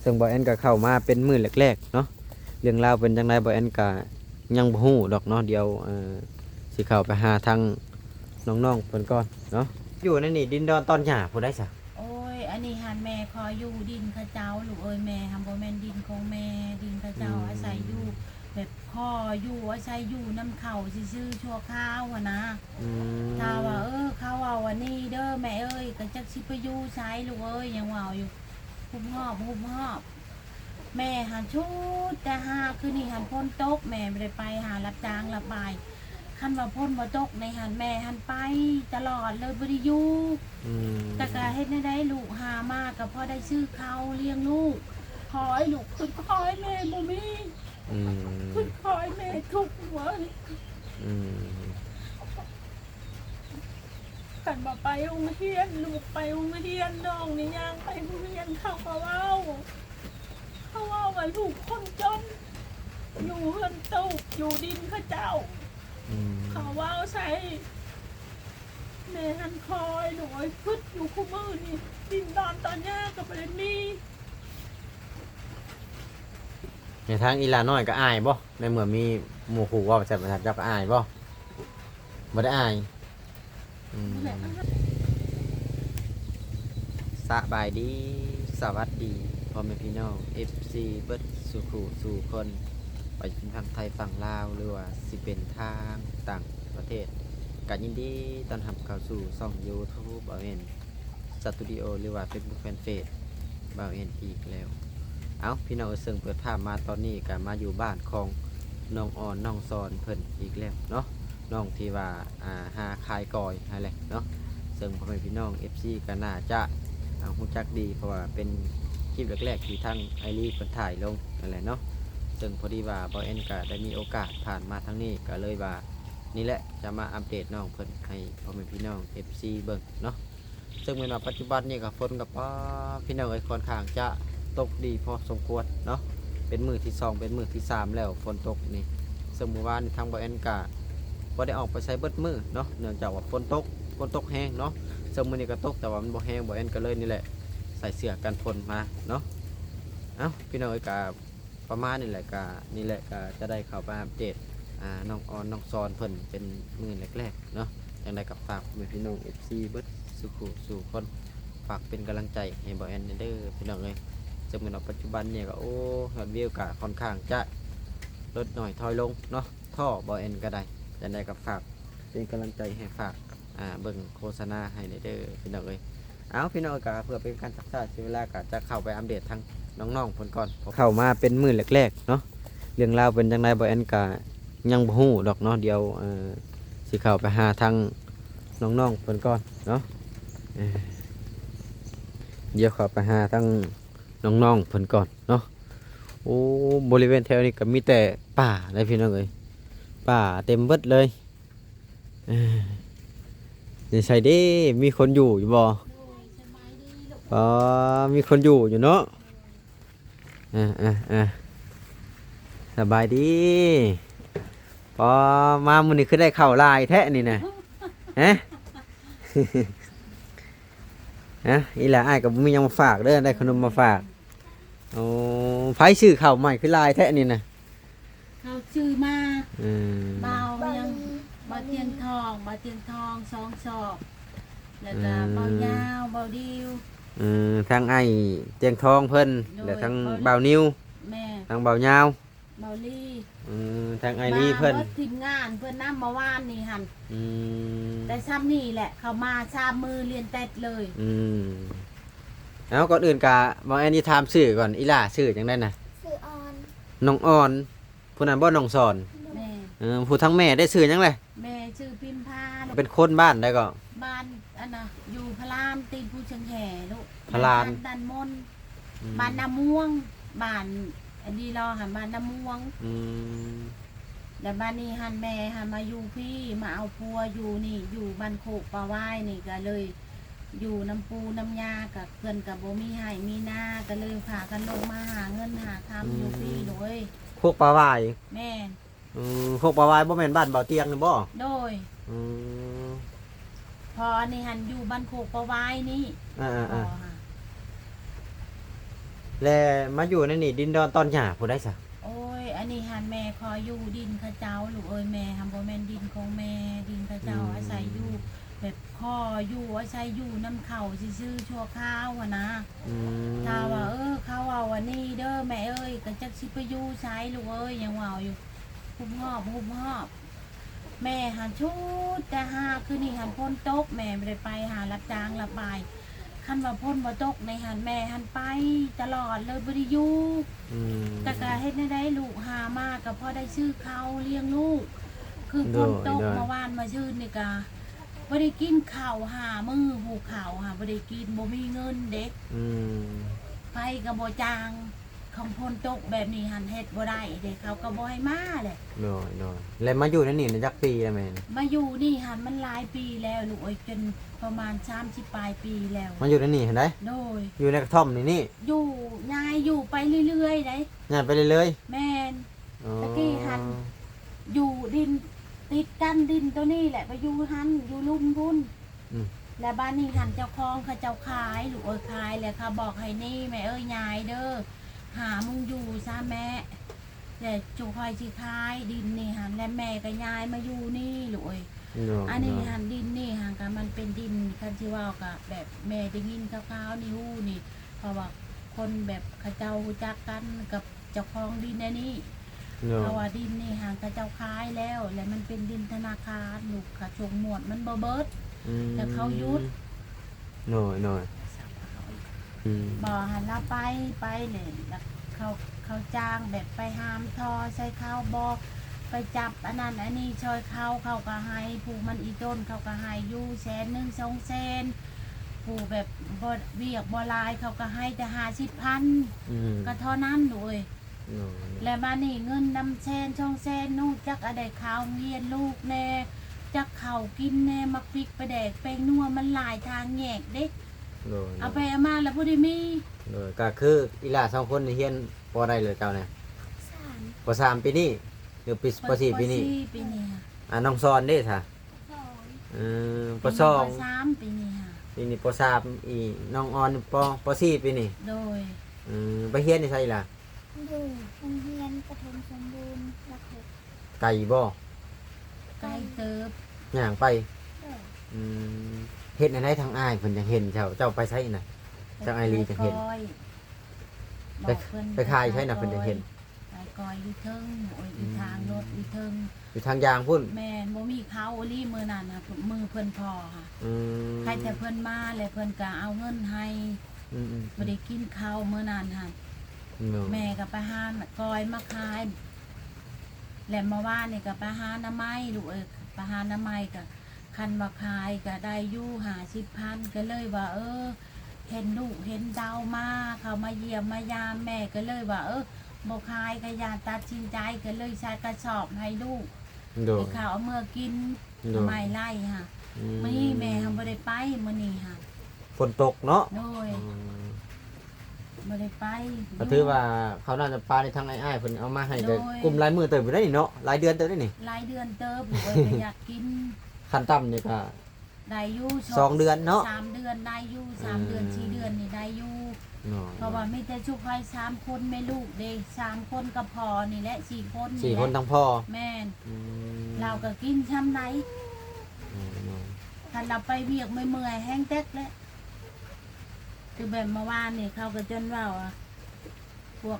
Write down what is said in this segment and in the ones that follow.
ຊຶ່ງບ່າວແອນກໍເຂົ້າມາເປັນມື້ແລກໆເນາະ ເລື່ອງລາວເປັນຈັ່ງໃດ ບ່າວແອນກໍຍັງບໍ່ຮູ້ດອກເນາະ. ດຽວ ເອີ ຊິເຂົ້າໄປຫາທາງນ້ອງໆເພິ່ນກ່ອນເນາະ. ຢູ່ໃນນີ້ດິນດອນຕອນຫຍ້າຜູ້ໃດຊະ? ໂອ້ຍ ອັນນີ້ຫັ້ນແມ່ຂໍຢູ່ດິນເຂົາເຈົ້າ ລູກເອີຍ. ແມ່ຫັ້ນບໍ່ແມ່ນດິນຂອງແມ່ ດິນເຂົາເຈົ້າ ອືມ ອາໄສຢູ່ ແບບຂໍຢູ່ອາໄສຢູ່ນຳເຂົາຊື່ໆ ຊົ່ວຄາວຫັ້ນນາ. ອືມ ຖ້າວ່າ ເອີ ເຂົາເວົ້າວ່ານີ້ເດີແມ່ເອີຍ ກໍຈັກຊິໄປຢູ່ໃສລູກເອີຍ ຍັງເວົ້າຢູ່ ຮຸບຮອບ ຮຸບຮອບ. ແມ່ຫັ້ນຊຸດແຕ່ຫາຄືນນີ້ຫັ້ນຝົນຕົກ ແມ່ບໍ່ໄດ້ໄປຫາຮັບຈ້າງຮັບບາຍ. ຄັນວ່າຝົນບໍ່ຕົກນີ້ຫັ້ນ ແມ່ຫັ້ນໄປຕະຫຼອດເລີຍ ບໍ່ໄດ້ຢູ່. ອືມ ແຕ່ກະເຮັດແນວໃດ ລູກຫາມາກໍພໍໄດ້ຊື້ເຂົ້າລ້ຽງລູກ. ຂໍໃຫ້ລູກ ຄຶດຂໍໃຫ້ແມ່ບໍ່ມີ ອືມ ຄຶດຂໍໃຫ້ແມ່ທຸກເວີຍ. ອືມ ຄັນວ່າໄປໂຮງຮຽນ ລູກໄປໂຮງຮຽນ ນ້ອງນີ້ຍ່າງໄປໂຮງຮຽນ ເຂົາກໍເວົ້າ ເຂົາເວົ້າວ່າລູກຄົນຈົນ ຢູ່ເຮືອນຕູບ ຢູ່ດິນເຂົາເຈົ້າ. ອືມ ເຂົາເວົ້າໃສ່ ແມ່ຫັ້ນຄອຍໂດຍຄຶດຢູ່ຄູ່ມື້ນີ້ ດິນດອນຕອນຫຍ້າກໍບໍ່ໄດ້ມີ. ໃນທາງອີ່ຫຼ້ານ້ອຍກໍອາຍບໍ່ ໃນເມື່ອມີໝູ່ຄູ່ເວົ້າໃສ່ ເຈົ້າກໍອາຍບໍ່? ບໍ່ໄດ້ອາຍ. ອືມ ສະບາຍດີ ສະຫວັດດີ ພໍ່ແມ່ພີ່ນ້ອງ ເອັຟຊີ ເບິດສູ່ຄູ່ສູ່ຄົນ ວ່າຈະເປັນຝັ່ງໄທຝັ່ງລາວ ຫຼືວ່າຊິເປັນທາງຕ່າງປະເທດ ກໍຍິນດີຕ້ອນຮັບເຂົ້າສູ່ຊ່ອງຢູທູບ ບ່າວແອນ ສະຕູດິໂອ ຫຼືວ່າເຟສບຸກແຟນເພຈບ່າວແອນອີກແລ້ວ. ເອົ້າ ພີ່ນ້ອງເອີຍ ເຊິ່ງເປີດພາບມາຕອນນີ້ກໍມາຢູ່ບ້ານຂອງນ້ອງອອນ ນ້ອງຊອນເພິ່ນອີກແລ້ວເນາະ ນ້ອງທີ່ວ່າ ອ່າ ຫາຂາຍກ້ອຍຫັ້ນແຫຼະເນາະ. ເຊິ່ງພໍ່ແມ່ພີ່ນ້ອງ ເອັຟຊີ ກໍໜ້າຈະ ອ່າ ຮູ້ຈັກດີ ເພາະວ່າເປັນຄລິບແລກໆທີ່ທາງອ້າຍລີເພິ່ນຖ່າຍລົງນັ້ນແຫຼະເນາະ. ເຊິ່ງພໍດີວ່າບ່າວແອນກໍໄດ້ມີໂອກາດຜ່ານມາທາງນີ້ ກໍເລີຍວ່າ ນີ້ແຫຼະ ຈະມາອັບເດດນ້ອງເພິ່ນໃຫ້ພໍ່ແມ່ພີ່ນ້ອງ ເອັຟຊີ ເບິ່ງເນາະ. ເຊິ່ງແມ່ນວ່າປັດຈຸບັນນີ້ກໍຝົນກໍ ປາ ພີ່ນ້ອງເອີຍ ຄ່ອນຂ້າງຈະຕົກດີພໍສົມຄວນເນາະ ເປັນມື້ທີສອງ ເປັນມື້ທີສາມແລ້ວຝົນຕົກນີ້. ເຊິ່ງມື້ວານນີ້ທາງບ່າວແອນກະບໍ່ໄດ້ອອກໄປໃສເບິດມື້ເນາະ ເນື່ອງຈາກວ່າຝົນຕົກ ຝົນຕົກແຮງເນາະ. ເຊິ່ງມື້ນີ້ກໍຕົກ ແຕ່ວ່າມັນບໍ່ແຮງ ບ່າວແອນກໍເລີຍນີ້ແຫຼະ ໃສ່ເສື້ອກັນຝົນມາເນາະ. ເອົ້າ ພີ່ນ້ອງເອີຍ ກະ ປະມານນີ້ແຫຼະ ກະນີ້ແຫຼະ ກະຈະໄດ້ເຂົ້າໄປອັບເດດ ອ່າ ນ້ອງອອນ ນ້ອງຊອນເພິ່ນເປັນມື້ແລກໆເນາະ. ຈັ່ງໃດກໍຝາກພໍ່ແມ່ພີ່ນ້ອງ ເອັຟຊີ ເບິດສູ່ຄູ່ສູ່ຄົນ ຝາກເປັນກຳລັງໃຈໃຫ້ບ່າວແອນແດ່ເດີພີ່ນ້ອງເອີຍ. ເຊິ່ງແມ່ນວ່າປັດຈຸບັນນີ້ກໍ ໂອ້ ຍອດວິວກໍຄ່ອນຂ້າງຈະລົດໜ້ອຍຖອຍລົງເນາະ ທໍ້ບ່າວແອນກໍໄດ້. ຈັ່ງໃດກໍຝາກເປັນກຳລັງໃຈໃຫ້ ຝາກ ອ່າ ເບິ່ງໂຄສະນາໃຫ້ແດ່ເດີພີ່ນ້ອງເອີຍ. ເອົາ ພີ່ນ້ອງເອີຍ ກະເພື່ອເປັນການຊັກຊ້າເສຍເວລາ ກະຈະເຂົ້າໄປອັບເດດທາງນ້ອງໆເພິ່ນກ່ອນ. ເຂົ້າມາເປັນມື້ແລກໆເນາະ ເລື່ອງລາວເປັນຈັ່ງໃດ ບ່າວແອນກະຍັງບໍ່ຮູ້ດອກເນາະ. ດຽວ ເອີ ຊິເຂົ້າໄປຫາທາງນ້ອງໆເພິ່ນກ່ອນເນາະ. ເອີ ດຽວເຂົ້າໄປຫາທາງນ້ອງໆເພິ່ນກ່ອນເນາະ. ໂອ້ ບໍລິເວນແຖວນີ້ກະມີແຕ່ປ່າເດ້ພີ່ນ້ອງເອີຍ ປ່າເຕັມເບິດເລີຍ. ເອີ ຢູ່ໃສເດ້ ມີຄົນຢູ່ຢູ່ບໍ່? ໂດຍ ສະບາຍດີລູກ. ອໍ ມີຄົນຢູ່ຢູ່ເນາະ. ເອີ ເອີ ເອີ ສະບາຍດີ. ອໍ ມາມື້ນີ້ຄືໄດ້ເຂົ້າຫຼາຍແທ້ນີ້ນະ ຮະ? ຮະ ອີ່ຫຼ້າ ອ້າຍກໍບໍ່ມີຫຍັງມາຝາກເດີ ໄດ້ຂະໜົມມາຝາກ. ໂອ້ ໃຜຊື້ເຂົ້າໃໝ່ຄືຫຼາຍແທ້ນີ້ນະ? ເຂົາຊື້ມາ ອືມ ບ່າວຫຍັງ ບ່າວຕຽງທອງ ບ່າວຕຽງທອງ ສອງຊອກ ແລ້ວກໍ ອືມ ບ່າວຍາວ ບ່າວດິວ ອືມ ທັງອ້າຍຕຽງທອງເພິ່ນ ໂດຍ ແລ້ວທັງບ່າວນິວ ແມ່ນ ທັງບ່າວຍາວ ບ່າວລີ ອືມ ທັງອ້າຍລີເພິ່ນ ມາເບິດທີມງານເພິ່ນນຳ ເມື່ອວານນີ້ຫັ້ນ ອືມ ແຕ່ຊ່ຳນີ້ແຫຼະ ເຂົາມາສາມມື້ລຽນຕິດເລີຍ ອືມ. ເອົາ ກ່ອນອື່ນກະ ບ່າວແອນຊິຖາມຊື່ກ່ອນ ອີ່ຫຼ້າຊື່ຈັ່ງໃດນະ? ຊື່ອອນ ນ້ອງອອນ. ຜູ້ນັ້ນບໍ່ ນ້ອງສອນ? ແມ່ນ ເອີ ຜູ້ທາງແມ່ໄດ້ຊື່ຫຍັງແຫຼະ? ແມ່ຊື່ພິມພາ ເປັນຄົນບ້ານໃດເກາະ? ບ້ານອັນນະ ຢູ່ພະລານ ຕີນພູຊຽງແຫລູກ ພະລານ ບ້ານ ບ້ານມົນ ອືມ ບ້ານນາມ່ວງ ບ້ານອັນນີ້ລໍຫັ້ນ ບ້ານນາມ່ວງ ອືມ ແລ້ວບາດນີ້ຫັ້ນ ແມ່ຫັ້ນມາຢູ່ພີ້ ມາເອົາຜົວຢູ່ນີ້ ຢູ່ບ້ານໂຄກປ່າຫວາຍນີ້ ກະເລີຍຢູ່ນຳປູ່ນຳຍ່າ ກະເພິ່ນກະບໍ່ມີໄຮ່ມີນາ ກະເລີຍພາກັນລົງມາຫາເງິນຫາຄຳ ອືມ ຢູ່ພີ້ໂດຍ ໂຄກປ່າຫວາຍ ແມ່ນ. ອືມ ໂຄກປ່າຫວາຍບໍ່ແມ່ນບ້ານບ່າວຕຽງນີ້ບໍ່? ໂດຍ ອືມ ພໍ່ອັນນີ້ຫັ້ນຢູ່ບ້ານໂຄກປ່າຫວາຍນີ້ ອ່າໆໆ ພໍ່ຫັ້ນ ແລະມາຢູ່ໃນນີ້ ດິນດອນຕອນຫຍ້າຜູ້ໃດຊະ? ໂອ້ຍ ອັນນີ້ຫັ້ນແມ່ຂໍຢູ່ດິນເຂົາເຈົ້າ ລູກເອີຍ. ແມ່ຫັ້ນບໍ່ແມ່ນດິນຂອງແມ່ ດິນເຂົາເຈົ້າອາໄສຢູ່ ແບບຂໍຢູ່ອາໄສຢູ່ນຳເຂົາຊື່ໆ ຊົ່ວຄາວຫັ້ນນະ. ຖ້າວ່າ ເອີ ເຂົາເວົ້າອັນນີ້ເດີແມ່ເອີຍ ກໍຈັກຊິໄປຢູ່ໃສລູກເອີຍ ຍັງເວົ້າຢູ່ ຮຸບຮອບ ຮຸບຮອບ. ແມ່ຫັ້ນຊຸດແຕ່ຫາ ຄືນີ້ຫັ້ນຝົນຕົກ ແມ່ບໍ່ໄດ້ໄປຫາຮັບຈ້າງຮັບບາຍ. ຄັນວ່າຝົນບໍ່ຕົກນີ້ຫັ້ນ ແມ່ຫັ້ນໄປຕະຫຼອດເລີຍ ບໍ່ໄດ້ຢູ່. ແຕ່ກະເຮັດແນວໃດ ລູກຫາມາກະພໍໄດ້ຊື້ເຂົ້າລ້ຽງລູກ. ຄືຝົນຕົກເມື່ອວານມາຊືນນີ້ກະບໍ່ໄດ້ກິນເຂົ້າຫ້າມື້ ຜູ້ເຂົ້າຫາບໍ່ໄດ້ກິນ ບໍ່ມີເງິນເດ້. ໄຟກະບໍ່ຈ້າງ ຄັນຝົນຕົກແບບນີ້ຫັ້ນເຮັດບໍ່ໄດ້ເດ້ ເຂົາກໍບໍ່ໃຫ້ມາແຫຼະ. ໂດຍໆ ແລະມາຢູ່ໃນນີ້ນະຈັກປີແລ້ວແມ່? ມາຢູ່ນີ້ຫັ້ນມັນຫຼາຍປີແລ້ວລູກເອີຍ ຈົນປະມານສາມສິບປາຍປີແລ້ວ. ມາຢູ່ໃນນີ້ຫັ້ນໃດ? ໂດຍ ຢູ່ໃນກະທ່ອມນີ້ນີ້? ຢູ່ ຍ້າຍຢູ່ໄປເລື້ອຍໆໃດ໋. ຍ້າຍໄປເລື້ອຍໆ? ແມ່ນ. ອໍ ຕະກີ້ຫັ້ນຢູ່ດິນຕິດກັນ ດິນໂຕນີ້ແຫຼະ ໄປຢູ່ຫັ້ນ ຢູ່ລຸ່ມພຸ້ນ. ແລະບາດນີ້ຫັ້ນເຈົ້າຂອງເຂົາເຈົ້າຂາຍ ລູກເອີຍ ຂາຍແລ້ວເຂົາບອກໃຫ້ໜີ ແມ່ເອີຍ ຍ້າຍເດີ ຫາມຸງຢູ່ຊະແມ່ ແລະຈຸຂ້ອຍຊິຂາຍດິນນີ້ຫັ້ນ ແລະແມ່ກໍຍ້າຍມາຢູ່ນີ້ລູກເອີຍ. ອັນນີ້ຫັ້ນ ດິນນີ້ຫັ້ນກະມັນເປັນດິນ ຄັນຊິເວົ້າກະແບບແມ່ໄດ້ຍິນຂ່າວໆ ໃນຫູນີ້ ເພາະວ່າຄົນແບບເຂົາເຈົ້າຮູ້ຈັກກັນກັບເຈົ້າຂອງດິນອັນນີ້. ເພາະວ່າດິນນີ້ຫັ້ນເຂົາເຈົ້າຂາຍແລ້ວ ແລະມັນເປັນດິນທະນາຄານ ລູກກະສົ່ງໝວດມັນບໍ່ເບິດ ແຕ່ເຂົາຢຸດ. ໂດຍໆ ບໍ່ຫັ້ນລາວໄປ ໄປແຫຼະ ແລ້ວເຂົາ ເຂົາຈ້າງແບບໄປຫາມທໍ່ໃສ່ເຂົາບໍ່ ໄປຈັບອັນນັ້ນອັນນີ້ຊ່ອຍເຂົາ ເຂົາກໍໃຫ້ ຜູ້ມັນອີ່ຕົນເຂົາກໍໃຫ້ຢູ່ແສນໜຶ່ງ ສອງແສນ ຜູ້ແບບບໍ່ ວຽກບໍ່ຫຼາຍ ເຂົາກໍໃຫ້ແຕ່ຫ້າສິບພັນ ກໍເທົ່ານັ້ນລູກເອີຍ. ແລະບາດນີ້ເງິນນຳແສນສອງແສນ ໜູຈັກອະໄດ້ຄ່າໂຮງຮຽນລູກແດ່ ຈັກເຂົ້າກິນແດ່ ໝາກພິກປາແດກແປ້ງນົວ ມັນຫຼາຍທາງແຍກເດ້. ເອົາໄປເອົາມາລະບໍ່ໄດ້ມີ. ໂດຍ ກະຄືອີ່ຫຼ້າສອງຄົນນີ້ຮຽນ ປໍໃດແລ້ວເຈົ້ານະ? ປສາມ ປສາມປີນີ້ ຫຼືປີ ປສີ່ປີນີ້? ປສີ່ປີນີ້. ອ່າ ນ້ອງສອນເດ້ຊະ? ປສອງ ເອີ ປສອງ ປສາມປີນີ້ຫາ ປີນີ້ ປສາມ ອີ ນ້ອງອອນ ປ ປສີ່ປີນີ້. ໂດຍ ເອີ ໄປຮຽນຢູ່ໃສລະ? ຢູ່ໂຮງຮຽນປະຖົມສົມບູນຫຼັກຫົກ. ໄກບໍ່? ໄກເຕີບ ຍ່າງໄປ. ໂດຍ ອືມ ເຮັດແນວໃດທາງອ້າຍເພິ່ນຈັ່ງເຫັນເຈົ້າ? ເຈົ້າໄປໃສນະ? ທາງອ້າຍລີຈັ່ງເຫັນ? ໄປ ໄປຂາຍໃສນະ ເພິ່ນຈັ່ງເຫັນ? ໄປກອຍຢູ່ເທິງ ໂອ້ຍ ຢູ່ທາງລົດຢູ່ເທິງ ຢູ່ທາງຢ່າງພຸ້ນ. ແມ່ນ ບໍ່ມີເຂົ້າອີ່ຫຼີມື້ນັ້ນຫະ ມື້ເພິ່ນພໍ້ຫະ. ອືມ ໃຄແຕ່ເພິ່ນມາແລ້ວເພິ່ນກະເອົາເງິນໃຫ້. ອືມໆໆ ບໍ່ໄດ້ກິນເຂົ້າມື້ນັ້ນຫະ. ໂດຍ ແມ່ກະໄປຫາກອຍມາຂາຍ ແລະເມື່ອວານນີ້ກະໄປຫາໜໍ່ໄມ້ ລູກເອີຍ ໄປຫາໜໍ່ໄມ້ກະ ຄັນວ່າຂາຍກະໄດ້ຢູ່ຫ້າສິບພັນ ກໍເລີຍວ່າ ເອີ ເຫັນລູກເຫັນເຕົ້າມາ ເຂົາມາຢ້ຽມມາຢາມ ແມ່ກໍເລີຍວ່າ ເອີ ບໍ່ຂາຍກໍຢ່າ ຕັດສິນໃຈ ກໍເລີຍໃສ່ກະສອບໃຫ້ລູກ. ໂດຍ ໃຫ້ເຂົາເອົາເມືອກິນ. ໂດຍ ໄມ້ໄລ່ຫະ. ອືມ ມື້ນີ້ແມ່ຫາບໍ່ໄດ້ໄປ ມື້ນີ້ຫະ ຝົນຕົກເນາະ. ໂດຍ ອືມ ບໍ່ໄດ້ໄປ ກໍຖືວ່າເຂົ້ານ້ຳຈຳປານີ້ ທາງອ້າຍໆເພິ່ນເອົາມາໃຫ້ ໂດຍ ກໍກຸ້ມຫຼາຍມື້ເຕີບຢູ່ເດ້ນີ້ເນາະ ຫຼາຍເດືອນເຕີບເດ້ນີ້. ຫຼາຍເດືອນເຕີບ ເອີ ກໍຢາກກິນ ຂັ້ນຕ່ຳນີ້ກໍໄດ້ຢູ່ ສອງເດືອນເນາະ ສາມເດືອນໄດ້ຢູ່ ສາມເດືອນ ອືມ ສີ່ເດືອນນີ້ໄດ້ຢູ່. ເນາະ ເພາະວ່າມີແຕ່ຊຸມຂ້ອຍສາມຄົນແມ່ລູກເດ້ ສາມຄົນກັບພໍ່ນີ້ແຫຼະ ສີ່ຄົນ ສີ່ຄົນ ທັງພໍ່. ແມ່ນ ອືມ ລາວກໍກິນຊ່ຳໃດ. ເນາະ ຄັນລາວໄປວຽກເມື່ອຍໆ ແຮງແຕກແຫຼະ. ຄືແບບເມື່ອວານນີ້ເຂົາກໍຈົນເວົ້າ ພວກ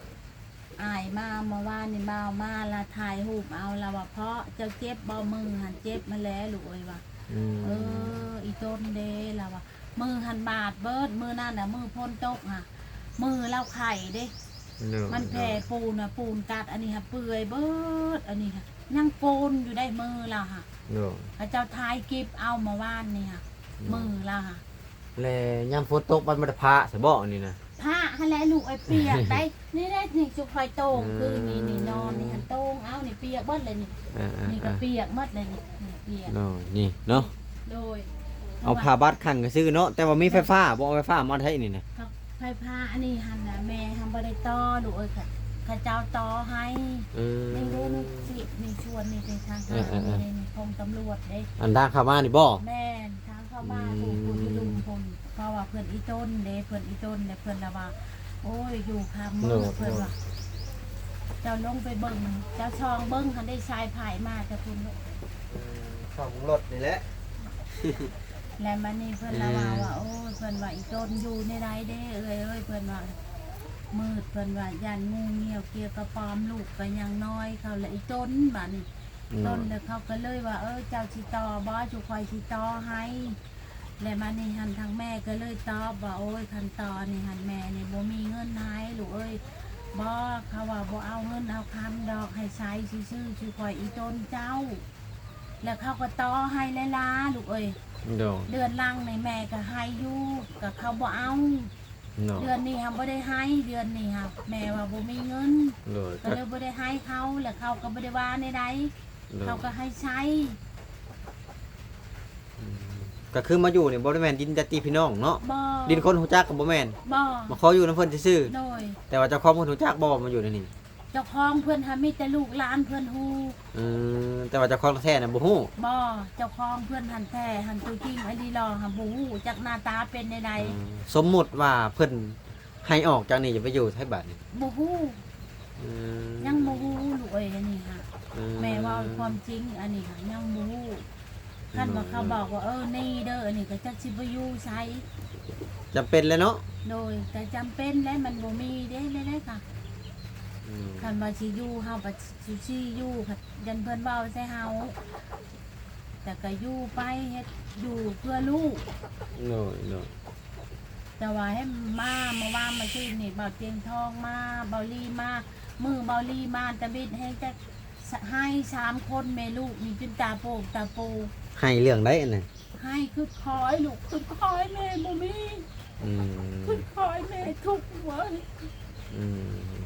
ອ້າຍມາເມື່ອວານນີ້ ບ່າວມາລະຖ່າຍຮູບເອົາ ລະວ່າ ເພາະເຈົ້າເຈັບບໍ່? ມືຫັ້ນເຈັບຫັ້ນແຫຼະລູກເອີຍວ່າ. ອືມ ເອີ ອີຕົນເດ້ ລະວ່າ ມືຫັ້ນບາດເບີດ ມື້ນັ້ນນະ ມື້ຝົນຕົກຫະ ມືລາວໄຂ້ເດ້. ໂດຍ ມັນແຜ່ ໂດຍ ປູນນະ ປູນກັດ ອັນນີ້ຫະເປື່ອຍເບີດ ອັນນີ້ຫະຍັງໂກນຢູ່ໄດ໋ ມືລາວຫະ. ໂດຍ ເຂົາເຈົ້າຖ່າຍກິບເອົາເມື່ອວານນີ້ຫະ ໂດຍ ມືລາວຫະ. ແລະຍາມຝົນຕົກ ມັນບໍ່ໄດ້ພະຊະບໍອັນນີ້ນະ? ພະຫັ້ນແຫຼະລູກເອີຍ ປຽກໄດ໋. ນີ້ແຫຼະ ນີ້ຊຸມຂ້ອຍໂຕ່ງຄືນີ້ ນີ້ນອນນີ້ຫັ້ນ ໂຕ່ງເອົາ ນີ້ປຽກເບິດເລີຍນີ້. ເອີໆໆ ນີ້ກໍປຽກໝົດເລີຍນີ້ ນີ້ປຽກ. ໂດຍ ນີ້ເນາະ ໂດຍ ເອົາຜ້າບັດຂັງຊື່ໆເນາະ. ແຕ່ວ່າມີໄຟຟ້າບໍ່? ເອົາໄຟຟ້າມາໃຊ້ນີ້ນະ? ໄຟຟ້າອັນນີ້ຫັ້ນນະ ແມ່ຫັ້ນບໍ່ໄດ້ຕໍ່ລູກເອີຍ ເຂົາເຈົ້າຕໍ່ໃຫ້. ເອີ ນີ້ເດ້ ນີ້ຊິ ນີ້ສ່ວນນີ້ເດ້ ທາງ ເອີໆໆ ນີ້ເດ້ ນີ້ຂອງຕຳຫຼວດເດ້. ອັນທາງເຂົ້າມານີ້ບໍ? ແມ່ນ ທາງເຂົ້າມາ ອືມ ຜູ້ ຜູ້ຢູ່ລຸ່ມພຸ້ນ ເພາະວ່າເພິ່ນອີຕົນເດ້ ເພິ່ນອີຕົນ ແລະເພິ່ນລະວ່າ ໂອ ໂອ້ຍ ຢູ່ຄຳ ໂດຍ ເພິ່ນວ່າ ເຈົ້າລົງໄປເບິ່ງ ເຈົ້າສ່ອງເບິ່ງ ຫັ້ນໄດ້ສາຍໄຟມາແຕ່ພຸ້ນ ເອີ ເຂົ້າເບິ່ງລົດນີ້ແຫຼະ ແລ້ວມານີ້ເພິ່ນລະວ່າ ອືມ ວ່າ ໂອ້ຍ ເພິ່ນວ່າ ອີຕົນຢູ່ແນວໃດເດ້ເອື້ອຍເອີຍ ເພິ່ນວ່າ ມືດ ເພິ່ນວ່າ ຢ້ານງູງຽວກ່ຽວກະປອມ ລູກກໍຍັງນ້ອຍ ເຂົາລະອີຕົນ ບາດນີ້ ໂດຍ ຕົນ ແລ້ວເຂົາກໍເລີຍວ່າ ເອີ ເຈົ້າຊິຕໍ່ບໍ່? ຈຸຂ້ອຍຊິຕໍ່ໃຫ້. ແລະບາດນີ້ຫັ້ນ ທາງແມ່ກໍເລີຍຕອບວ່າ ໂອ້ຍ ຄັນຕໍ່ນີ້ຫັ້ນ ແມ່ນີ້ບໍ່ມີເງິນໃຫ້ລູກເອີຍ. ບໍ່ ເຂົາວ່າບໍ່ເອົາເງິນເອົາຄຳດອກ ໃຫ້ໃຊ້ຊື່ໆ ຊິຂ້ອຍອີຕົນເຈົ້າ. ແລ້ວເຂົາກໍຕໍ່ໃຫ້ຫຼາຍໆ ລູກເອີຍ. ໂດຍ ເດືອນຫຼັງນີ້ແມ່ກໍໃຫ້ຢູ່ ກໍເຂົາບໍ່ເອົາ. ໂດຍ ເດືອນນີ້ຫາບໍ່ໄດ້ໃຫ້ ເດືອນນີ້ຫາແມ່ວ່າບໍ່ມີເງິນ. ໂດຍ ກໍເລີຍບໍ່ໄດ້ໃຫ້ເຂົາ ແລ້ວເຂົາກໍບໍ່ໄດ້ວ່າແນວໃດ. ໂດຍ ເຂົາກໍໃຫ້ໃຊ້. ອືມ ກໍຄືມາຢູ່ນີ້ບໍ່ໄດ້ແມ່ນດິນຍາດຕິພີ່ນ້ອງເນາະ? ບໍ່ ດິນຄົນຮູ້ຈັກກໍບໍ່ແມ່ນ? ບໍ່ ມາຂໍຢູ່ນຳເພິ່ນຊື່ໆ. ໂດຍ ແຕ່ວ່າເຈົ້າຂອງເພິ່ນຮູ້ຈັກບໍ່ວ່າມາຢູ່ໃນນີ້? ເຈົ້າຂອງເພິ່ນຫັ້ນມີແຕ່ລູກຫຼານເພິ່ນຮູ້. ອືມ ແຕ່ວ່າເຈົ້າຂອງແທ້ນະບໍ່ຮູ້? ບໍ່ ເຈົ້າຂອງເພິ່ນຫັ້ນແທ້ຫັ້ນ ຕົວຈິງອີ່ຫຼີຫຼໍ່ຫັ້ນບໍ່ຮູ້ຈັກໜ້າຕາເປັນແນວໃດ. ອືມ ສົມມຸດວ່າເພິ່ນ ໃຫ້ອອກຈາກນີ້ຈະໄປຢູ່ໃສບາດນີ້? ບໍ່ຮູ້. ອືມ ຍັງບໍ່ຮູ້ລູກເອີຍ ອັນນີ້ຫາ. ອືມ ແມ່ເວົ້າຄວາມຈິງ ອັນນີ້ຫາຍັງບໍ່ຮູ້. ຄັນວ່າເຂົາບອກວ່າ ເອີ ນີ້ເດີ ອັນນີ້ກໍຈັກຊິໄປຢູ່ໃສ. ຈຳເປັນແຫຼະເນາະ. ໂດຍ ກໍຈຳເປັນແຫຼະ ມັນບໍ່ມີເດ້ ແນວໃດກະ. ອືມ ຄັນວ່າຊິຢູ່ ເຮົາກໍຊິຢູ່ ຢ້ານເພິ່ນເວົ້າໃສ່ເຮົາ. ແຕ່ກໍຢູ່ໄປ ເຮັດ ຢູ່ເພື່ອລູກ. ໂດຍ ໂດຍ ແຕ່ວ່າໃຫ້ມາ ເມື່ອວານມາຊື່ນີ້ ບ່າວຕຽງທອງມາ ບ່າວລີມາ ມື້ບ່າວລີມາຕະບິດແຮງຈັກ ສະ ໄຫ້ສາມຄົນແມ່ລູກນີ້ຈົນຕາໂປກຕາໂປ. ໄຫ້ເລື່ອງໃດອັນນັ້ນ? ໄຫ້ຄຶດຄອຍລູກ ຄຶດຄອຍແມ່ບໍ່ມີ. ອືມ ຄຶດຄອຍແມ່ທຸກເວີຍ. ອືມ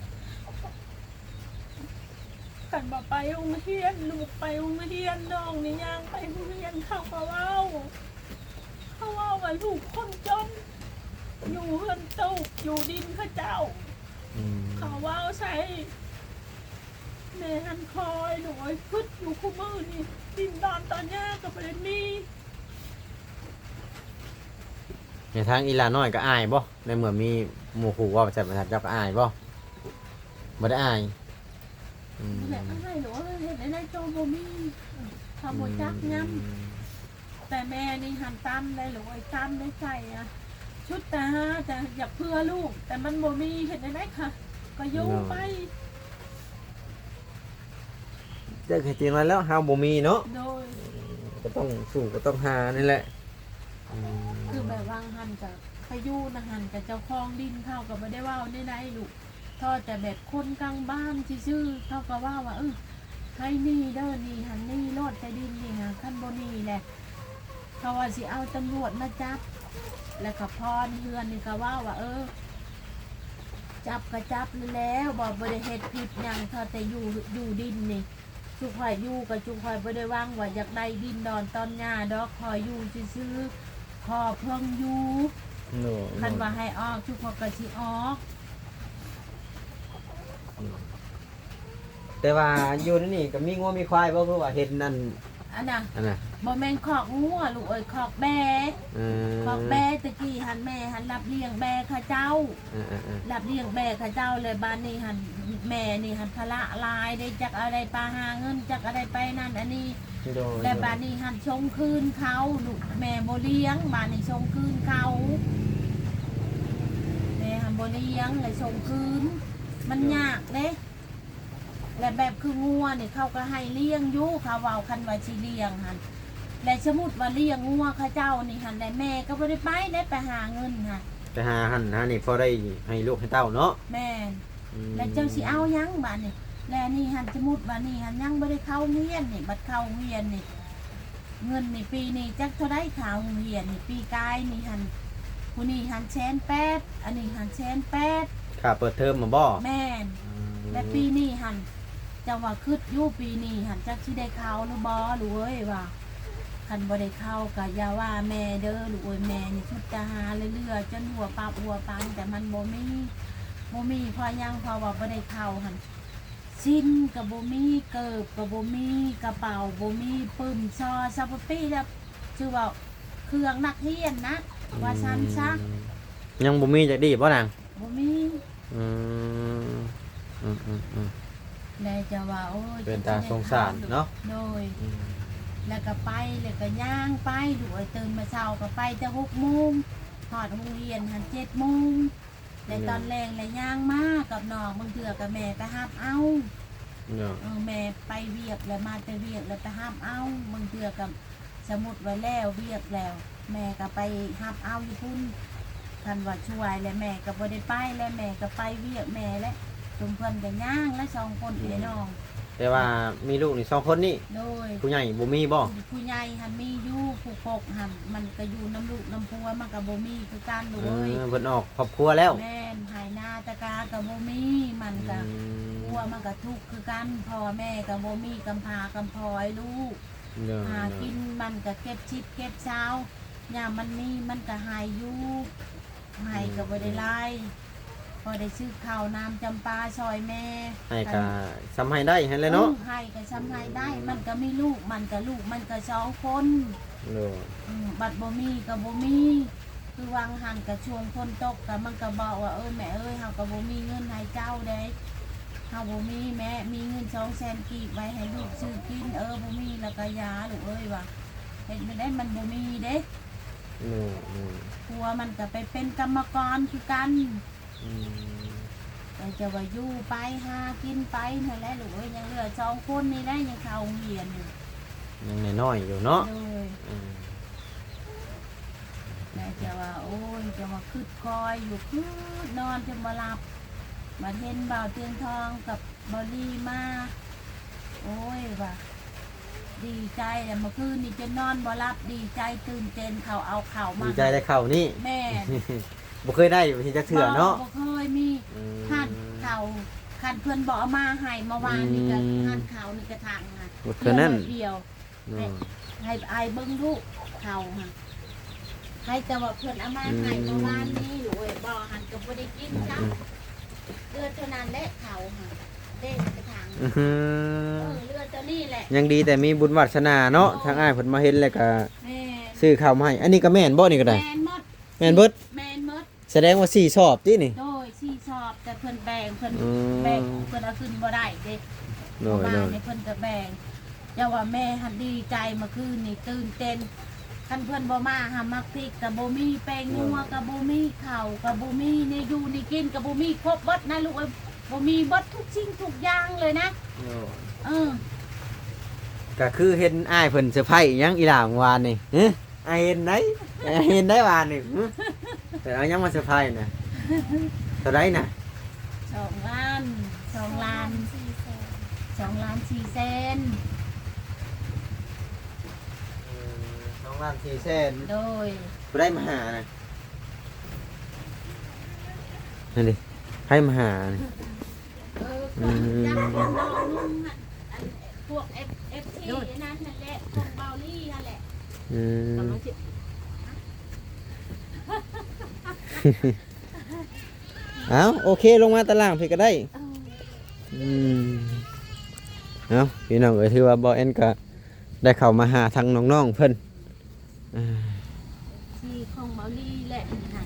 ຄັນວ່າໄປໂຮງຮຽນ ລູກໄປໂຮງຮຽນ ນ້ອງນີ້ຍ່າງໄປໂຮງຮຽນ ເຂົາກໍເວົ້າ ເຂົາເວົ້າວ່າລູກຄົນຈົນ ຢູ່ເຮືອນຕູບ ຢູ່ດິນເຂົາເຈົ້າ. ອືມ ເຂົາເວົ້າໃສ່ແມ່ຫັ້ນຄອຍ ລູກເອີຍ ຄຶດຢູ່ຄູ່ມື້ນີ້ ດິນດອນຕອນຫຍ້າກໍບໍ່ໄດ້ມີ. ໃນທາງອີ່ຫຼ້ານ້ອຍກໍອາຍບໍ່? ໃນເມື່ອມີໝູ່ຄູ່ເວົ້າໃສ່ ເຈົ້າກໍອາຍບໍ່? ບໍ່ໄດ້ອາຍ. ອືມ ແມ່ອາຍເນາະ ເຮັດແນວໃດກໍບໍ່ມີ ເຮົາບໍ່ຈັກຫຍັງ. ອືມ ແຕ່ແມ່ນີ້ຫັ້ນຕ່ຳໄດ໋ລູກເອີຍ ຕ່ຳໃນໃຈອະ ຊຸດແຕ່ຫາ ແຕ່ຢາກເພື່ອລູກ ແຕ່ມັນບໍ່ມີ ເຮັດແນວໃດຄະ ກໍຢູ່ໄປ. ແຕ່ທີ່ຈິງແລ້ວເຮົາບໍ່ມີເນາະ. ໂດຍ ກໍຕ້ອງສູ້ ກໍຕ້ອງຫານີ້ແຫຼະ. ອືມ ຄືແບບວ່າຫັ້ນກະ ໄປຢູ່ນະຫັ້ນກະ ເຈົ້າຂອງດິນເຂົາກໍບໍ່ໄດ້ເວົ້າແນວໃດລູກ ພໍແຕ່ແບບຄົນກາງບ້ານຊື່ໆ ເຂົາກໍເວົ້າວ່າ ເອີ ໃຫ້ໜີ້ເດີ ໜີ້ຫັ້ນໜີ້ໂລດ ແຕ່ດິນນີ້ຫາ ຄັນບໍ່ໜີ້ແຫຼະ ເຂົາວ່າຊິເອົາຕຳຫຼວດມາຈັບ. ແລ້ວກໍພໍ່ໃນເຮືອນນີ້ກໍເວົ້າວ່າ ເອີ ຈັບກໍຈັບແລ້ວ ບໍ່ ບໍ່ໄດ້ເຮັດຜິດຫຍັງ ເຂົາແຕ່ຢູ່ ຢູ່ດິນນີ້ ຊຸຂ້ອຍຢູ່ກໍຊຸຂ້ອຍບໍ່ໄດ້ຫວັງວ່າຢາກໄດ້ດິນດອນຕອນຫຍ້າດອກ ຂໍຢູ່ຊື່ໆ ຂໍເພິ່ງຢູ່. ໂດຍ ຄັນວ່າໃຫ້ອອກ ຊຸຂ້ອຍກໍຊິອອກ. ໂດຍ ແຕ່ວ່າຢູ່ໃນນີ້ກໍມີງົວມີຄວາຍບໍ່? ຄືວ່າເຫັນອັນ ອັນນ່ະ ອັນນ່ະ ບໍ່ແມ່ນຄອກງົວລູກເອີຍ ຄອກແບ້. ເອີ ຄອກແບ້ ແຕ່ກີ້ຫັ້ນແມ່ຫັ້ນຮັບລ້ຽງແບ້ເຂົາເຈົ້າ. ເອີໆໆ ຮັບລ້ຽງແບ້ເຂົາເຈົ້າ ແລ້ວບາດນີ້ຫັ້ນ ແມ່ນີ້ຫັ້ນພາລະຫຼາຍເດ້ ຈັກເອົາໄດ້ໄປຫາເງິນ ຈັກເອົາໄດ້ໄປນັ້ນອັນນີ້. ໂດຍ ແລ້ວບາດນີ້ຫັ້ນສົ່ງຄືນເຂົາ ລູກແມ່ບໍ່ລ້ຽງ ບາດນີ້ສົ່ງຄືນເຂົາ ແມ່ຫັ້ນບໍ່ລ້ຽງ ແລ້ວສົ່ງຄືນ ມັນຍາກເດ້. ແລະແບບຄືງົວນີ້ເຂົາກໍໃຫ້ລ້ຽງຢູ່ ເຂົາເວົ້າ ຄັນວ່າຊິລ້ຽງຫັ້ນ ແລະສົມມຸດວ່າລ້ຽງງົວເຂົາເຈົ້ານີ້ຫັ້ນ ແລະແມ່ກໍບໍ່ໄດ້ໄປເດ້ ໄປຫາເງິນຫັ້ນ ໄປຫາຫັ້ນຫານີ້ ພໍໄດ້ໃຫ້ລູກໃຫ້ເຕົ້າເນາະ. ແມ່ນ. ອືມ ແລະເຈົ້າຊິເອົາຫຍັງບາດນີ້? ແລະນີ້ຫັ້ນ ສົມມຸດວ່ານີ້ຫັ້ນ ຍັງບໍ່ໄດ້ເຂົ້າໂຮງຮຽນນີ້ ບັດເຂົ້າໂຮງຮຽນນີ້ ເງິນນີ້ປີນີ້ຈັກເທົ່າໃດຄ່າໂຮງຮຽນນີ້? ປີກາຍນີ້ຫັ້ນ ຜູ້ນີ້ຫັ້ນແສນແປດ ອັນນີ້ຫັ້ນແສນແປດ ຄ່າເປີດເທີມຫັ້ນບໍ? ແມ່ນ. ອືມ ແລະປີນີ້ຫັ້ນ ເຈົ້າວ່າຄິດຢູ່ປີນີ້ຫັ້ນ ຈັກຊິໄດ້ເຂົ້າຫຼືບໍ່ລູກເອີຍວ່າ ຄັນບໍ່ໄດ້ເຂົ້າກໍຢ່າວ່າແມ່ເດີລູກເອີຍ ແມ່ນີ້ຊຸດຈະຫາເຫຼືອໆ ຈົນຫົວປັບຫົວປັນ ແຕ່ມັນບໍ່ມີ ບໍ່ມີເພາະຫຍັງ ເພາະວ່າບໍ່ໄດ້ເຂົ້າຫັ້ນ ສິ້ນກໍບໍ່ມີ ເກີບກໍບໍ່ມີ ກະເປົາບໍ່ມີ ປຶ້ມຊໍ ສະປະປີ້ ແລ້ວ ຄືວ່າເຄື່ອງນັກຮຽນນະ ອືມ ວ່າຊັ້ນຊະ. ຍັງບໍ່ມີຈັກດີ້ບໍນາງ? ບໍ່ມີ. ອືມ ອືມໆໆ ແລະຈະວ່າ ໂອ້ຍ ເປັນຕາສົງສານເນາະ. ໂດຍ ອືມ ແລ້ວກໍໄປ ແລ້ວກໍຍ່າງໄປ ລູກເອີຍ ຕື່ນມາເຊົ້າກໍໄປແຕ່ຫົກໂມງ ຮອດໂຮງຮຽນຫັ້ນເຈັດໂມງ ແລະ ອືມ ຕອນແລງແລ້ວຍ່າງມາກັບນ້ອງ ບາງເທື່ອກໍແມ່ໄປຮັບເອົາ. ເນາະ ເອີ ແມ່ໄປວຽກແລ້ວ ມາແຕ່ວຽກແລ້ວໄປຮັບເອົາ ບາງເທື່ອກໍ ສົມມຸດວ່າແລ້ວວຽກແລ້ວ ແມ່ກໍໄປຮັບເອົາຢູ່ພຸ້ນ ຄັນວ່າຊ່ວຍແລ້ວແມ່ກໍບໍ່ໄດ້ໄປ ແລ້ວແມ່ກໍໄປວຽກແມ່ແຫຼະ ຊຸມເພິ່ນກໍຍ່າງແຫຼະສອງຄົນ ອືມ ພີ່ນ້ອງ. ແຕ່ວ່າມີລູກນີ້ສອງຄົນນີ້? ໂດຍ. ຜູ້ໃຫຍ່ບໍ່ມີບໍ່? ຜູ້ໃຫຍ່ຫັ້ນມີຢູ່ ຜູ້ປົກຫັ້ນມັນກໍຢູ່ນຳລູກນຳຜົວ ມັນກໍບໍ່ມີຄືກັນລູກເອີຍ. ເອີ ເພິ່ນອອກຄອບຄົວແລ້ວ? ແມ່ນ ໄຮ່ນາຕະກາກໍບໍ່ມີ ມັນກໍ ອືມ ຜົວມັນກໍທຸກຄືກັນ ພໍ່ແມ່ກໍບໍ່ມີ ກຳພ້າກຳພ້ອຍລູກ. ໂດຍ ຫາກິນ ໂດຍ ມັນກະເກັບສິບເກັບຊາວ ຍາມມັນມີມັນກະໃຫ້ຢູ່ ໃຫ້ກະບໍ່ໄດ້ຫຼາຍ ອືມ ພໍໄດ້ຊື້ເຂົ້ານ້ຳຈຳປາຊ່ອຍແມ່ ໃຫ້ກະ ຄັນ ສ່ຳໃຫ້ໄດ້ຫັ້ນແຫຼະເນາະ. ເອີ ໃຫ້ກະສ່ຳໃຫ້ໄດ້ ອືມ ມັນກະມີລູກ ມັນກະ ລູກມັນກະສອງຄົນ. ໂດຍ ອືມ ບັດບໍ່ມີກະບໍ່ມີ ຄືຫວ່າງຫັ້ນກະຊ່ວງຝົນຕົກ ກະມັນກະບອກວ່າ ເອີ ແມ່ເອີຍ ເຮົາກະບໍ່ມີເງິນໃຫ້ເຈົ້າເດ້ ເຮົາບໍ່ມີແມ່ ມີເງິນສອງແສນກີບໄວ້ໃຫ້ລູກຊື້ກິນ ເອີ ບໍ່ມີລະກະຢ່າລູກເອີຍວ່າ ເຮັດແນວໃດມັນບໍ່ມີເດ້. ໂດຍ ໂດຍ ຜົວມັນກະໄປເປັນກຳມະກອນຄືກັນ. ອືມ ແຕ່ຈະວ່າຢູ່ໄປຫາກິນໄປຫັ້ນແຫຼະລູກເອີຍ ຍັງເຫຼືອສອງຄົນນີ້ແຫຼະ ຍັງເຂົ້າໂຮງຮຽນຢູ່ ຍັງນ້ອຍໆຢູ່ເນາະ. ໂດຍ ອືມ ແລະຈະວ່າ ໂອ້ຍ ຈະວ່າຄຶດຄອຍຢູ່ ຄຶດນອນຈົນບໍ່ຫຼັບ ມາເຫັນບ່າວຕຽງທອງກັບບ່າວລີມາ ໂອ້ຍ ວ່າດີໃຈແຫຼະ ເມື່ອຄືນນີ້ຈົນນອນບໍ່ຫຼັບ ດີໃຈຕື່ນເຕັ້ນ ເຂົາເອົາເຂົ້າມາ ດີໃຈໄດ້ເຂົ້ານີ້. ແມ່ນ ບໍ່ເຄີຍໄດ້ຈັກເທື່ອເນາະ. ບໍ່ ບໍ່ເຄີຍມີ ອືມ ຫັ້ນເຂົ້າ ຄັນເພິ່ນບໍ່ເອົາມາໃຫ້ ເມື່ອວານນີ້ກະ ອືມ ຫັ້ນເຂົ້ານີ້ກະຖັງນະ ເທື່ອນັ້ນດຽວ. ໂດຍ ໃຫ້ ໃຫ້ອ້າຍເບິ່ງລູກເຂົ້າຫັ້ນ ໃຫ້ແຕ່ວ່າເພິ່ນເອົາມາໃຫ້ ອືມ ເມື່ອວານນີ້ລູກເອີຍ ບໍ່ຫັ້ນກໍບໍ່ໄດ້ກິນຊ້ຳ. ອືມ ເຫຼືອເທົ່ານັ້ນແຫຼະເຂົ້າຫັ້ນ ເດ້ກະຖັງ. ອືມ ເອີ ເຫຼືອເທົ່ານີ້ແຫຼະ. ຍັງດີແຕ່ມີບຸນວາດສະໜາເນາະ. ໂດຍ ທາງອ້າຍເພິ່ນມາເຫັນແລ້ວກະ ແມ່ນ ຊື້ເຂົ້າມາໃຫ້. ອັນນີ້ກະແມ່ນບໍ່ນີ້ກະໄດ້? ແມ່ນໝົດ ແມ່ນເບິດ. ແມ່ນໝົດ. ສະແດງວ່າສີ່ສອບຕິນີ້? ໂດຍ ສີ່ສອບ ແຕ່ເພິ່ນແບ່ງ ເພິ່ນ ອືມ ແບ່ງ ເພິ່ນເອົາຂຶ້ນບໍ່ໄດ້ເດ້. ໂດຍ ເມື່ອວານນີ້ ໂດຍ ເພິ່ນກໍແບ່ງ ແຕ່ວ່າແມ່ຫັ້ນດີໃຈ ເມື່ອຄືນນີ້ຕື່ນເຕັ້ນ ຄັນເພິ່ນບໍ່ມາຫາ ໝາກພິກກໍບໍ່ມີ ແປ້ງນົວກໍບໍ່ມີ ເຂົ້າກໍບໍ່ມີ ແນວຢູ່ແນວກິນກໍບໍ່ມີ ຄົບເບິດນະລູກເອີຍ ບໍ່ມີເບິດທຸກສິ່ງທຸກຢ່າງເລີຍນະ. ໂດຍ ເອີ ກໍຄືເຫັນອ້າຍເພິ່ນເຊີໄພອີ່ຫຍັງອີ່ຫຼ້າເມື່ອວານນີ້ ຮະ? ອ້າຍເຫັນໄດ໋ ອ້າຍເຫັນໄດ໋ວານນີ້ ຫຶ ເພິ່ນເອົາຫຍັງມາເຊີໄພນະ? ເທົ່າໃດນະ? ສອງລ້ານ ສອງລ້ານສີ່ແສນ ສອງລ້ານສີ່ແສນ. ເອີ ສອງລ້ານສີ່ແສນ. ໂດຍ ຜູ້ໃດມາຫານະ? ນັ້ນເດ ໃຜມາຫານະ? ເອີ ອືມ ຈັກນ້ອງນຸ່ງຫັ້ນ ອັນ ພວກເອັຟ ເອັຟຊີ ອັນນັ້ນຫັ້ນແຫຼະ ຂອງເບົາລີຫັ້ນແຫຼະ. ອືມ ກໍມາຊິ ເອົ້າ ໂອເຄ ລົງມາຕາລ່າງພີ້ກໍໄດ້. ເອີ ອືມ ເອົ້າ ພີ່ນ້ອງເອີຍ ຖືວ່າບ່າວແອນກໍໄດ້ເຂົ້າມາຫາທາງນ້ອງໆເພິ່ນ. ອ່າ ທີ່ຂອງເບົາລີແຫຼະ ນີ້ນະ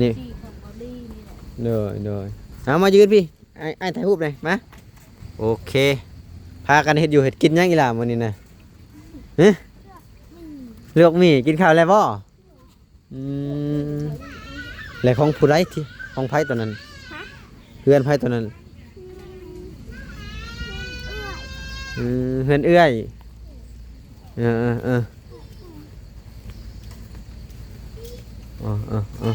ນີ້ ທີ່ຂອງເບົາລີນີ້ແຫຼະ. ໂດຍ ໂດຍ ເອົາມາຢືນພີ້ ອ້າຍ ອ້າຍຖ່າຍຮູບໜ່ອຍ ມາ. ໂອເຄ ພາກັນເຮັດຢູ່ເຮັດກິນຫຍັງອີ່ຫຼ້າມື້ນີ້ນະ? ຮະ? ລວກໝີ່ ກິນເຂົ້າແລ້ວບໍ່? ອືມ ແລະຂອງຜູ້ໃດ ທີ່ ຂອງໃຜຕົວນັ້ນ? ຮະ? ເຮືອນໃຜຕົວນັ້ນ? ອືມ ເຮືອນເອື້ອຍ. ເອີ ເອີ ເອີ ເອີ ເອີ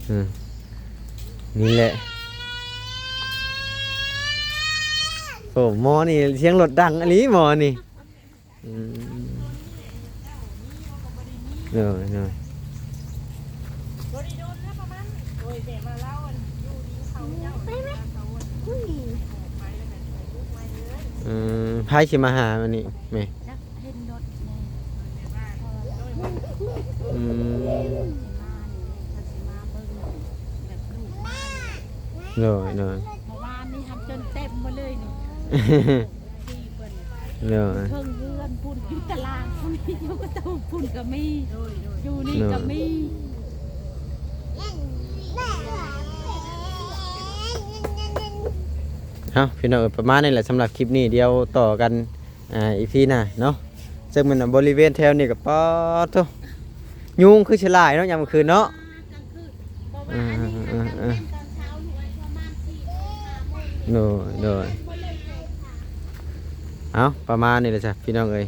ເອີ ນີ້ແຫຼະ. ໂອ້ ໝໍນີ້ສຽງລົດດັງອີ່ຫຼີ ໝໍນີ້. ອືມ ໂດຍ ໂດຍ ບໍ່ໄດ້ດົນນະ ປະມານ ໂອ້ຍ ແບບວ່າລາວ ອັນ ຢູ່ດິນເຂົາເຈົ້າ ໄປໄໝ? ອືມ ໃຜຊິມາຫາມື້ນີ້ແມ່? ຈັກເຫັນລົດແດ່ ອືມ ຊິມານີ້ ເພິ່ນຊິມາເບິ່ງແບບລູກມາ. ໂດຍ ໂດຍ ເມື່ອວານນີ້ຫັ້ນຈົນເຕັມໝົດເລີຍນີ້. ໂດຍ ເທິງເຮືອນພຸ້ນ ຢູ່ຕະລ່າງພຸ້ນ ຢູ່ກະຕູບພຸ້ນກໍມີ ໂດຍ ໂດຍ ຢູ່ນີ້ກໍມີ. ເອົາ ພີ່ນ້ອງເອີຍ ປະມານນີ້ແຫຼະ ສຳລັບຄລິບນີ້ ດຽວຕໍ່ກັນ ອ່າ ອີພີໜ້າເນາະ. ເຊິ່ງມັນບໍລິເວນແຖວນີ້ກໍ ປາດໂທ້ ຍຸງຄືຊິຫຼາຍເນາະ ຍາມກາງຄືນເນາະ. ເອີ ໂດຍ ໂດຍ ເອົາ ປະມານນີ້ແຫຼະຊະ ພີ່ນ້ອງເອີຍ.